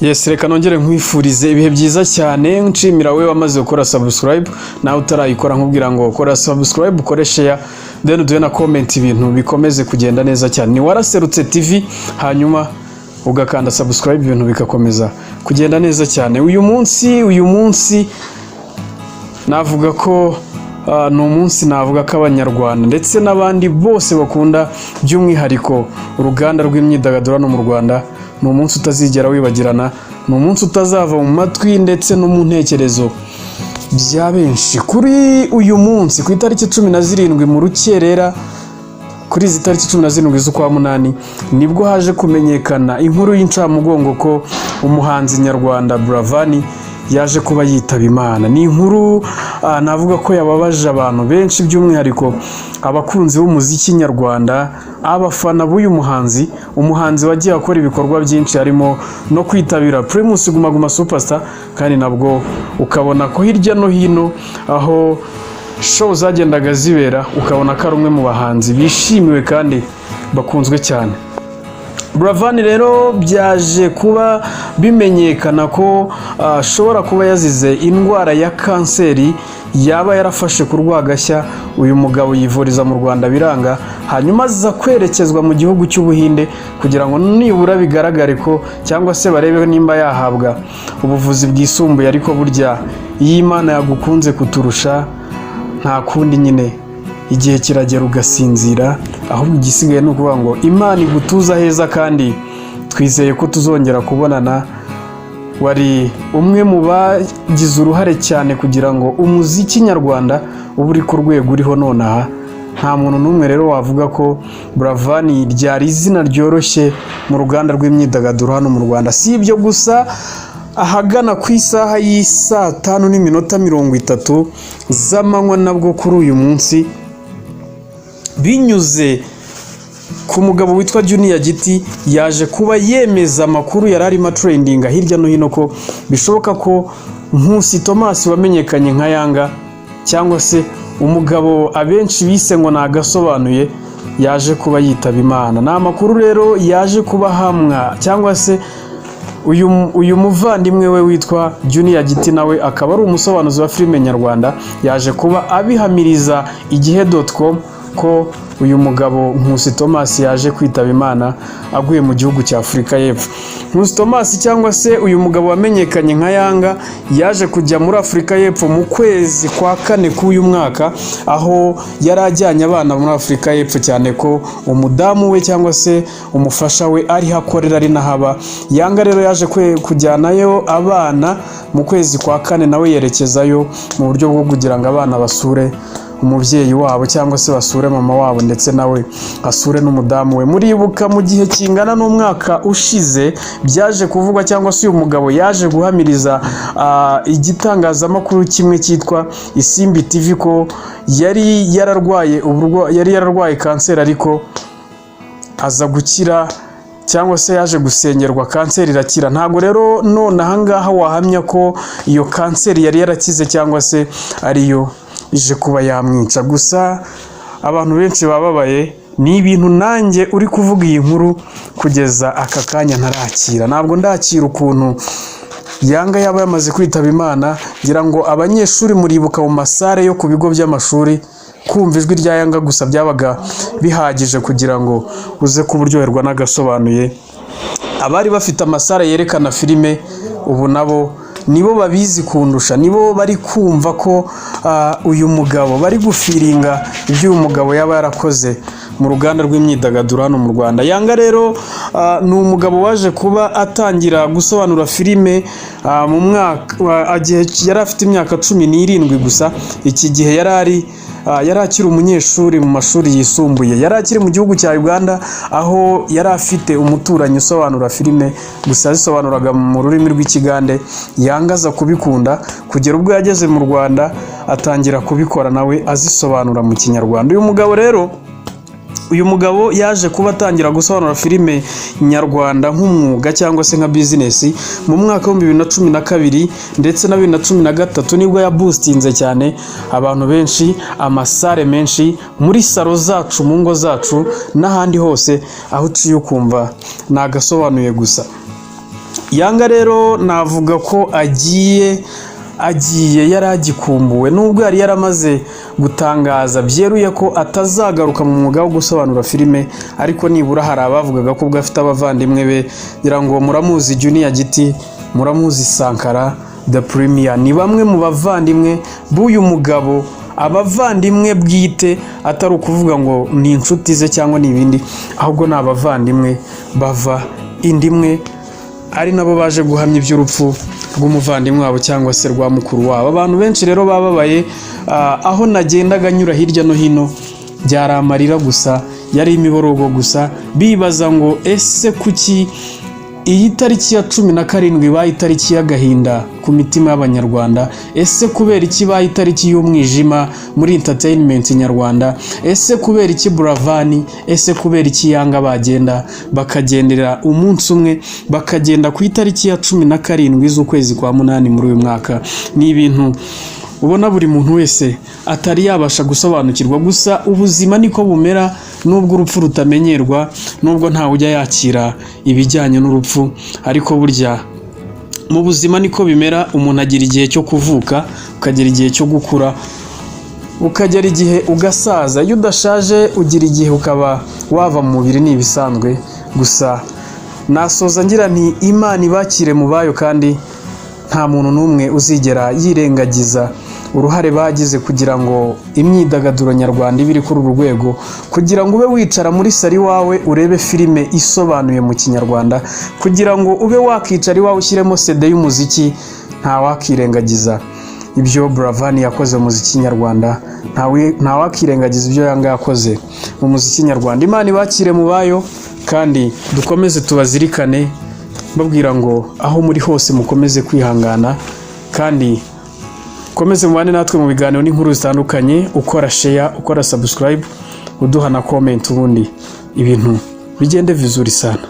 Yes, reka nongere nkwifurize ibihe byiza cyane. Nshimira wowe wamaze gukora subscribe, nawe utarayikora nkubwira ngo kora subscribe, ukore share, then uduhe na comment, ibintu bikomeze kugenda neza cyane. Ni Waraserutse TV, hanyuma ugakanda subscribe, ibintu bigakomeza kugenda neza cyane. Uyu munsi navuga ko ni umunsi navuga ko Abanyarwanda ndetse n'abandi bose bakunda by'umwihariko uruganda rw'imyidagaduro hano mu Rwanda, ni umunsi utazigera wibagirana, ni umunsi utazava mu matwi ndetse no mu ntekerezo bya benshi. Kuri uyu munsi, ku itariki 17 mu rukerera, kuri izi tariki 17 z'ukwa munani, nibwo haje kumenyekana inkuru y'incamugongo ko umuhanzi nyarwanda Buravan yaje kuba yitaba Imana. Ni inkuru navuga ko yababaje abantu benshi, by'umwihariko abakunzi b'umuziki nyarwanda, abafana b'uyu muhanzi, umuhanzi wagiye akora ibikorwa byinshi harimo no kwitabira Primus Guma Guma Superstar, kandi nabwo ukabona ko hirya no hino aho show zagendaga zibera, ukabona ko ari umwe mu bahanzi bishimiwe kandi bakunzwe cyane. Buravan rero byaje kuba bimenyekana ko ashobora kuba yazize indwara ya kanseri yaba yarafashe ku rwagashya. Uyu mugabo yivuriza mu Rwanda biranga, hanyuma aza kwerekezwa mu gihugu cy'Ubuhinde kugira ngo nibura bigaragare ko cyangwa se barebe nimba yahabwa ubuvuzi bwisumbuye. Ariko burya iyo Imana yagukunze kuturusha, nta kundi nyine, igihe kiragera ugasinzira. Ahubwo igisigaye ni ukuvuga ngo Imana igutuza heza, kandi twizeye ko tuzongera kubonana. Wari umwe mu bagize uruhare cyane kugira ngo umuziki nyarwanda ube uri ku rwego uriho nonaha. Nta muntu n'umwe rero wavuga ko Buravan ryari izina ryoroshye mu ruganda rw'imyidagaduro hano mu Rwanda. Si ibyo gusa, ahagana ku isaha y'isaa 5:30 z'amanywa nabwo kuri uyu munsi, binyuze ku mugabo witwa Junior Giti, yaje kuba yemeza amakuru yari arimo atrendinga hirya no hino ko bishoboka ko Nkusi Thomas wamenyekanye nka Yanga, cyangwa se umugabo abenshi bise ngo nagasobanuye, yaje kuba yitaba Imana. Ni amakuru rero yaje kuba ahamwa cyangwa se uyu muvandimwe we witwa Junior Giti, nawe akaba ari umusobanuzi wa filime nyarwanda, yaje kuba abihamiriza igihe.com ko uyu mugabo Nkusi Thomas yaje kwitaba Imana aguye mu gihugu cya Afurika y'Epfo. Nkusi Thomas, cyangwa se uyu mugabo wamenyekanye nka Yanga, yaje kujya muri Afurika y'Epfo mu kwezi kwa kane k'uyu mwaka, aho yari ajyanye abana muri Afurika y'Epfo, cyane ko umudamu we cyangwa se umufasha we ariho akorera, ari n'ahaba. Yanga rero yaje kujyanayo abana mu kwezi kwa kane, nawe yerekezayo mu buryo bwo kugira ngo abana basure umubyeyi wabo, cyangwa se basure mama wabo, ndetse nawe asure n'umudamu we. Muribuka mu gihe kingana n'umwaka ushize byaje kuvugwa, cyangwa se uyu mugabo yaje guhamiriza igitangazamakuru kimwe cyitwa Isimbi TV ko yari yararwaye kanseri, ariko aza gukira, cyangwa se yaje gusengerwa kanseri irakira. Ntabwo rero none ahangaha wahamya ko iyo kanseri yari yarakize cyangwa se ariyo ije kuba yamwica. Gusa abantu benshi bababaye. Ni ibintu nanjye uri kuvuga iyi nkuru kugeza aka kanya ntarakira, ntabwo ndakira ukuntu Yanga yaba yamaze kwitaba Imana. Ngira ngo abanyeshuri muribuka mu masare yo ku bigo by'amashuri, kumva ijwi rya Yanga gusa byabaga bihagije kugira ngo uze kuba uryoherwa n'agasobanuye. Abari bafite amasare yerekana filime ubu nabo nibo babizi kundusha, nibo bari kumva ko uyu mugabo bari gufeelinga ibyo uyu mugabo yaba yarakoze mu ruganda rw'imyidagaduro hano mu Rwanda. Yanga rero ni umugabo waje kuba atangira gusobanura filime mu mwaka igihe yari afite imyaka 17 gusa. Iki gihe yari akiri umunyeshuri mu mashuri yisumbuye, yari akiri mu gihugu cya Uganda, aho yari afite umuturanyi usobanura filime, gusa yazisobanuraga mu rurimi rw'Ikigande. Yanga aza kubikunda kugera ubwo yageze mu Rwanda atangira kubikora nawe azisobanura mu Kinyarwanda. Uyu mugabo yaje kuba atangira gusobanura filime nyarwanda nk'umwuga cyangwa se nka bizinesi mu mwaka wa 2012 ndetse na 2013, nibwo yaboostinze cyane abantu benshi, amasare menshi, muri salo zacu, mu ngo zacu n'ahandi hose, aho uciye ukumva ni agasobanuye gusa. Yanga rero navuga ko agiye yari agikumbuwe, nubwo yari yaramaze gutangaza byeruye ko atazagaruka mu mwuga wo gusobanura filime, ariko nibura hari abavugaga ko ubwo afite abavandimwe be, ngira ngo muramuzi Junior Giti, muramuzi Sankara the Premier, ni bamwe mu bavandimwe b'uyu mugabo, abavandimwe bwite, atari ukuvuga ngo ni inshuti ze cyangwa ni ibindi, ahubwo ni abavandimwe bava inda imwe, ari nabo baje guhamya iby'urupfu rw'umuvandimwe wabo cyangwa se rwa mukuru wabo. Abantu benshi rero bababaye. Aho nagendaga nyura hirya no hino byari amarira gusa, yari imiborogo gusa, bibaza ngo ese kuki iyi tariki ya 17 ibaye itariki y'agahinda ku mitima y'Abanyarwanda? Ese kubera iki ibaye itariki y'umwijima muri entertainment nyarwanda? Ese kubera iki Buravan, ese kubera iki Yanga bagenda bakagendera umunsi umwe, bakagenda ku itariki ya 17 z'ukwezi kwa munani muri uyu mwaka? Ni ibintu ubona buri muntu wese atari yabasha gusobanukirwa. Gusa ubuzima niko bumera, nubwo urupfu rutamenyerwa, nubwo ntawe ujya yakira ibijyanye n'urupfu, ariko burya mu buzima niko bimera. Umuntu agira igihe cyo kuvuka, ukagira igihe cyo gukura, ukagera igihe ugasaza. Iyo udashaje ugira igihe ukaba wava mu mubiri, ni ibisanzwe. Gusa nasoza ngira nti Imana ibakire mu bayo, kandi nta muntu n'umwe uzigera yirengagiza uruhare bagize kugira ngo imyidagaduro nyarwanda ibe iri kuri uru rwego, kugira ngo ube wicara muri salo iwawe urebe filime isobanuye mu Kinyarwanda, kugira ngo ube wakicara iwawe ushyiremo CD y'umuziki. Ntawakirengagiza ibyo Buravan yakoze mu muziki nyarwanda, ntawakirengagiza ibyo Yanga yakoze mu muziki nyarwanda. Imana ibakire mu bayo, kandi dukomeze tubazirikane, babwira ngo aho muri hose mukomeze kwihangana, kandi mukomeze mubane natwe mu biganiro n'inkuru zitandukanye, ukora share, ukora subscribe, uduha na comment, ubundi ibintu bigende vizuri sana.